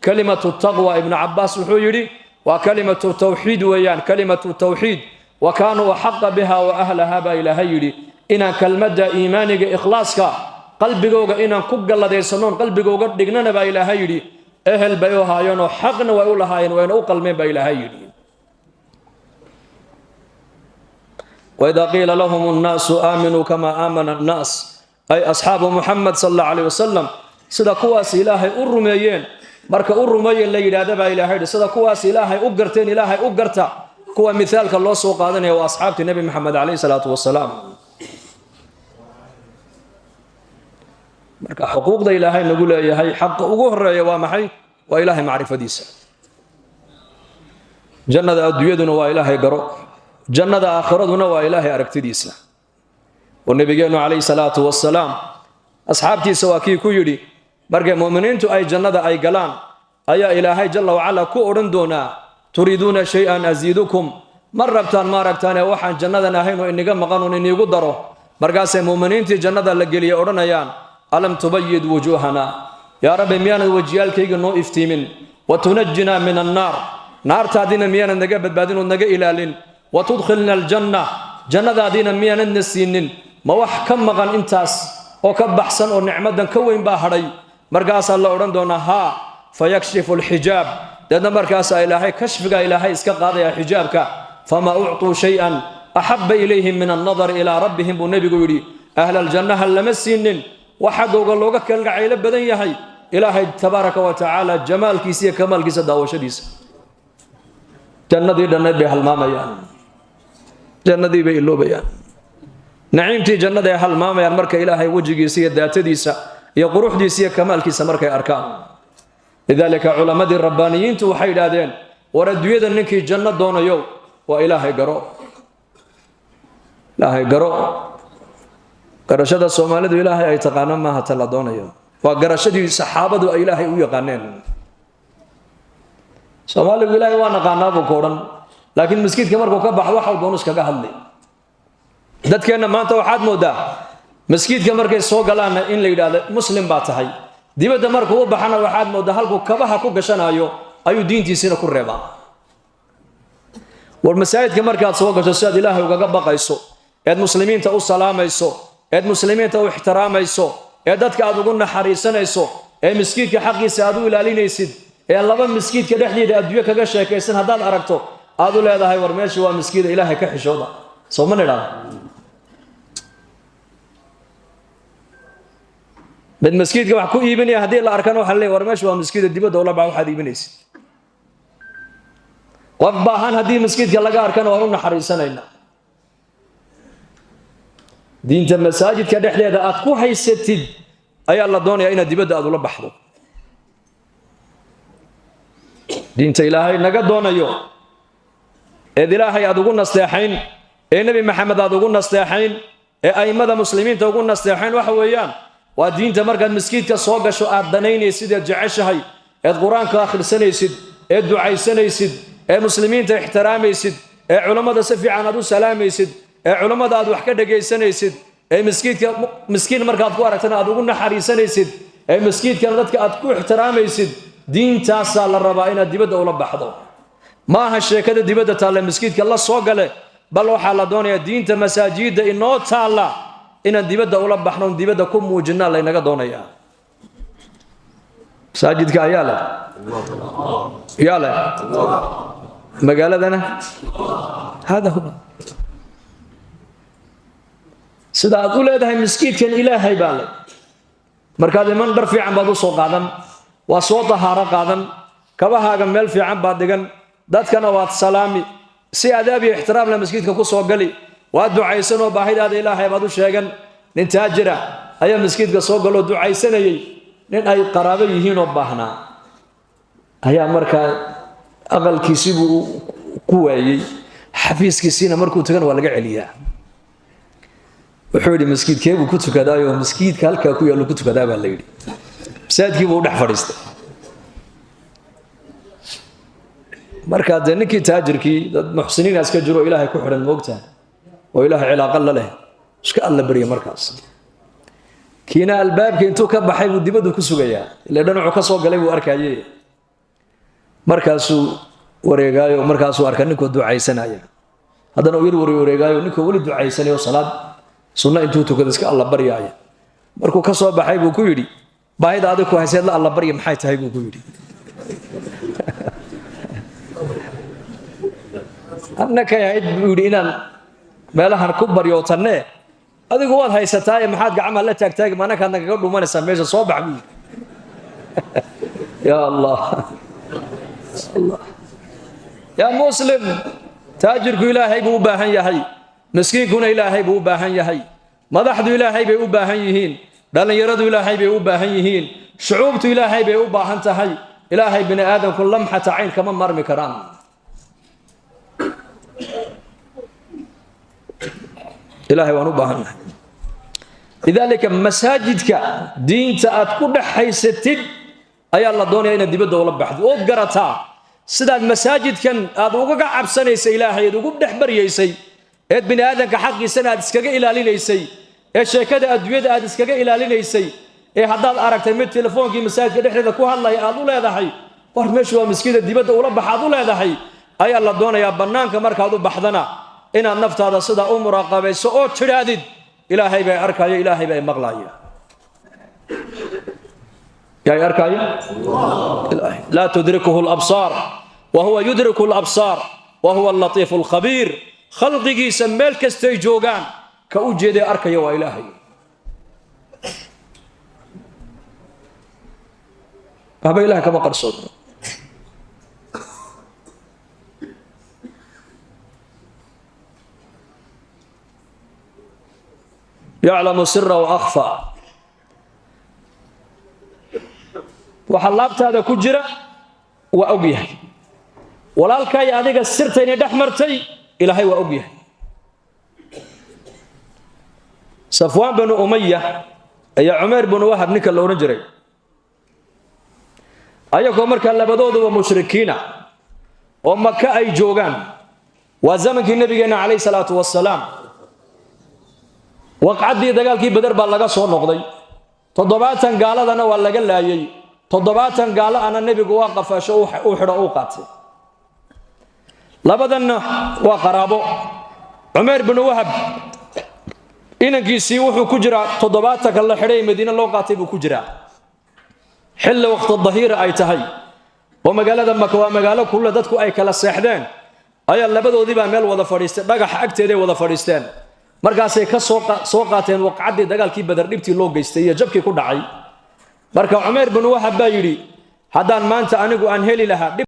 Kalimatu taqwa, Ibnu Cabaas wuxuu yidhi waa kalimatu tawxiid weeyaan, kalimatu tawxiid. Wa kaanuu axaqa biha wa ahlaha baa Ilaahay yidhi. Inaan kelmadda iimaaniga, ikhlaaska qalbigooga inaan ku galladaysannoon qalbigooga dhignana baa Ilaahay yidhi, ehel bay u ahaayeenoo xaqna way u lahaayeen, wayna u qalmeen baa Ilaahay yidhi. Waidaa qiila lahum annaasu aaminuu kamaa aamana annaas, ay asxaabu Muxamed sala allahu calayh wasalam, sida kuwaas Ilaahay u rumeeyeen marka u rumeeye la yidhaahda baa Ilahay yidhi, sida kuwaas Ilaahay u garteen Ilaahay u garta. Kuwa mithaalka loo soo qaadanaya waa asxaabtii Nebi Maxamed calayhi salaatu wasalaam. Marka xuquuqda Ilaahay nagu leeyahay, xaqa ugu horeeya waa maxay? Waa Ilaahay macrifadiisa. Jannada adduunyaduna waa Ilaahay garo, jannada aakhiraduna waa Ilaahay aragtidiisa. Oo nebigeennu calayhi salaatu wasalaam asxaabtiisa waa kii ku yidhi, markay mu'miniintu ay jannada ay galaan ayaa Ilaahay jalla wacala ku odhan doonaa: turiiduuna shay-an asiidukum? Ma rabtaan, ma aragtaane waxaan jannadan ahayn oo iniga maqan oon iniigu daro? Markaasay mu'miniintii jannada la geliyay odhanayaan: alam tubayid wujuuhana yaa Rabbi, miyaanad wejiyaalkayga noo iftiimin? Wa tunajinaa min annaar, naartaadiina miyaanad naga badbaadin ood naga ilaalin? Wa tudkhilna aljanna, jannadaadiina miyaanadna siinin? Ma wax ka maqan intaas oo ka baxsan oo nicmadan ka weyn baa hadhay? Markaasaa la odhan doonaa: haa. Fayakshifu alxijaab, deedna markaasaa Ilaahay kashfiga Ilaahay iska qaadaya xijaabka. Famaa uctuu shay-an axabba ilayhim min annadari ilaa rabbihim buu nebigu yidhi. Ahlaljannaha lama siinin wax xaggowga looga kalgacaylo badan yahay Ilaahay tabaaraka wa tacaala jamaalkiisa iyo kamaalkiisa daawashadiisa. Jannadii dhannayd bay halmaamayaan, jannadii bay iloobayaan, naciimtii jannada ay halmaamayaan marka Ilaahay wejigiisa iyo daatadiisa iyo quruxdiisa iyo kamaalkiisa markay arkaan. Lidaalika culammadii rabbaaniyiintu waxay yidhaahdeen: war adduunyada ninkii janno doonayo waa Ilaahay garo, Ilaahay garo. Garashada Soomaalidu Ilaahay ay taqaano maaha ta la doonayo, waa garashadii saxaabadu ay Ilaahay u yaqaaneen. Soomaaligu Ilaahay waa naqaanaa buu ku odhan, laakiin maskiidka markuu ka baxo waxau doono iskaga hadli. Dadkeenna maanta waxaad moodaa maskiidka markay soo galaanna in la yidhaahdo muslim baa tahay, dibadda markuu u baxana waxaad moodaa halkuu kabaha ku gashanaayo ayuu diintiisiina ku reebaa. War masaajidka markaad soo gasho, sidaad Ilaahay ugaga baqayso eed muslimiinta u salaamayso eed muslimiinta u ixtiraamayso ee dadka aad ugu naxariisanayso ee miskiidka xaqiisa aad u ilaalinaysid ee laba miskiidka dhexdeeda adduunyo kaga sheekaysan haddaad aragto aad u leedahay: war meesha waa miskiida, Ilaahay ka xishooda. Soo ma nidhaahdo? Mid maskiidka wax ku iibinaya haddii la arkana waxaa leeyahy: war meesha waa maskiida, dibadda ula bax waxaad iibinaysid. Qof baahan haddii maskiidka laga arkana waan u naxariisanaynaa. Diinta masaajidka dhexdeeda aad ku haysatid ayaa la doonayaa inaad dibadda aad ula baxdo. Diinta Ilaahay naga doonayo eed Ilaahay aad ugu nasteexayn ee Nebi Maxamed aad ugu nasteexayn ee a'immada muslimiinta ugu nasteexayn waxa weeyaan waa diinta markaad maskiidka soo gasho aad danaynaysid eed jeceshahay eed Qur-aanka akhrisanaysid eed ducaysanaysid ee muslimiinta ixtiraamaysid ee culammada si fiican aad u salaamaysid ee culammada aad wax ka dhegaysanaysid ee maskiidka miskiin markaad ku aragtana aad ugu naxariisanaysid ee maskiidkana dadka aad ku ixtiraamaysid. Diintaasaa la rabaa inaad dibadda ula baxdo. Maaha sheekada dibadda taalla maskiidka la soo gale, bal waxaa la doonayaa diinta masaajidda inoo taalla inaan dibadda ula baxno, dibadda ku muujinaa laynaga doonayaa. Masaajidka ayaa leh, yaa leh magaaladana? Hada huwa. Sida aad u leedahay maskiidkan Ilaahay baa leh, markaad iman dhar fiican baad u soo qaadan, waa soo tahaaro qaadan, kabahaaga meel fiican baad dhigan, dadkana waad salaami, si adaab iyo ixtiraam leh maskiidka ku soo gali, waa ducaysanoo baahidaada Ilaahay baad u sheegan. Nin taajira ayaa maskiidka soo galoo ducaysanayey. Nin ay qaraabo yihiinoo baahnaa ayaa markaa aqalkiisibuu ku waayey, xafiiskiisiina markuu tagana waa laga celiyaa. Wuxuu yidhi: maskiidkee buu ku tukadaayo? Maskiidka halkaa ku yaallu ku tukadaa baa la yidhi. Masaajidkii buu u dhex fadhiistay. Markaa dee ninkii taajirkii, dad muxsiniina iska jiro oo Ilaahay ku xidhan, moogtaha, oo Ilaahay cilaaqa la leh, iska alla barya. Markaas kiina albaabka intuu ka baxay buu dibaddu ku sugayaa, ile dhanacu ka soo galay buu arkaye. Markaasuu wareegaayo, markaasuu arka ninkoo ducaysanaya. Haddana uu yar wareegaayo, ninkoo weli ducaysanayo, salaad sunno intuu tukado iska alla baryaaya. Markuu ka soo baxay buu ku yidhi, baahida adig ku hayseed la alla barya maxay tahay buu ku yidhi. Annakay ahayd buu yidhi inaan meelahan ku baryootanee, adigu waad haysataaye, maxaad gacmaha la taagtaagi? Manakaad nagaga dhumanaysaa meesha, soo bax buu yidhi. Ya Allah, yaa muslim, taajirku ilaahay buu u baahan yahay, miskiinkuna ilaahay buu u baahan yahay, madaxdu ilaahay bay u baahan yihiin, dhallinyaradu ilaahay bay u baahan yihiin, shucuubtu ilaahay bay u baahan tahay. Ilaahay bini aadamku lamxata cayn kama marmi karaan. Ilahay waan u baahannahay. Lidaalika masaajidka diinta aad ku dhex haysatid ayaa la doonaya inaad dibadda ula baxdo, ood garataa sidaad masaajidkan aad ugaga cabsanaysa ilaahay, eed ugu dhex baryaysay, eed bini aadamka xaqiisana aad iskaga ilaalinaysay, ee sheekada adduunyada aad iskaga ilaalinaysay, ee haddaad aragtay mid telefoonkii masaajidka dhexdeeda ku hadlaya aad u leedahay war meeshu waa maskiida, dibadda ula bax aad u leedahay, ayaa la doonayaa bannaanka markaad u baxdana inaad naftaada sidaa u muraaqabayso oo tidhaahdid ilaahay bay arkaya, ilaahay bay maqlaya. Yaa arkaya? Ilaahay. Laa tudrikuhu alabsaar wa huwa yudriku alabsaar wa huwa allatiifu alkhabiir. Khalqigiisa meel kastay joogaan ka u jeeday arkaya waa ilaahay. Waxba ilahay kama qarsoon. Yaclamu sira wa akhfa. Waxa laabtaada ku jira waa og yahay. Walaalkay adiga sirtayna dhex martay ilaahay waa og yahay. Safwaan binu Umaya iyo Cumayr binu Wahab ninka la odhan jiray, ayagoo markaa labadooduba mushrikiina oo Maka ay joogaan, waa zamankii nabigeenna calayhi salaatu wasalaam. Waqcaddii dagaalkii Beder baa laga soo noqday, 70 gaaladana waa laga laayey, 70 gaalo ana nebigu waa qafaasho, u xidho, uu qaatay. Labadanna waa qaraabo. Cumayr binu Wahab inankiisii wuxuu ku jiraa 70-ka la xidhay Madiine loo qaatay buu ku jiraa. Xilli waqti dahiira ay tahay oo magaalada Maka waa magaalo kulle dadku ay kala seexdeen, ayaa labadoodii baa meel wada fadhiistay, dhagaxa agteeday wada fadhiisteen. Markaasay ka soo qaateen waqcaddii dagaalkii Beder dhibtii loo geystay iyo jabkii ku dhacay. Marka Cumayr binu Wahab baa yidhi, haddaan maanta anigu aan heli lahaa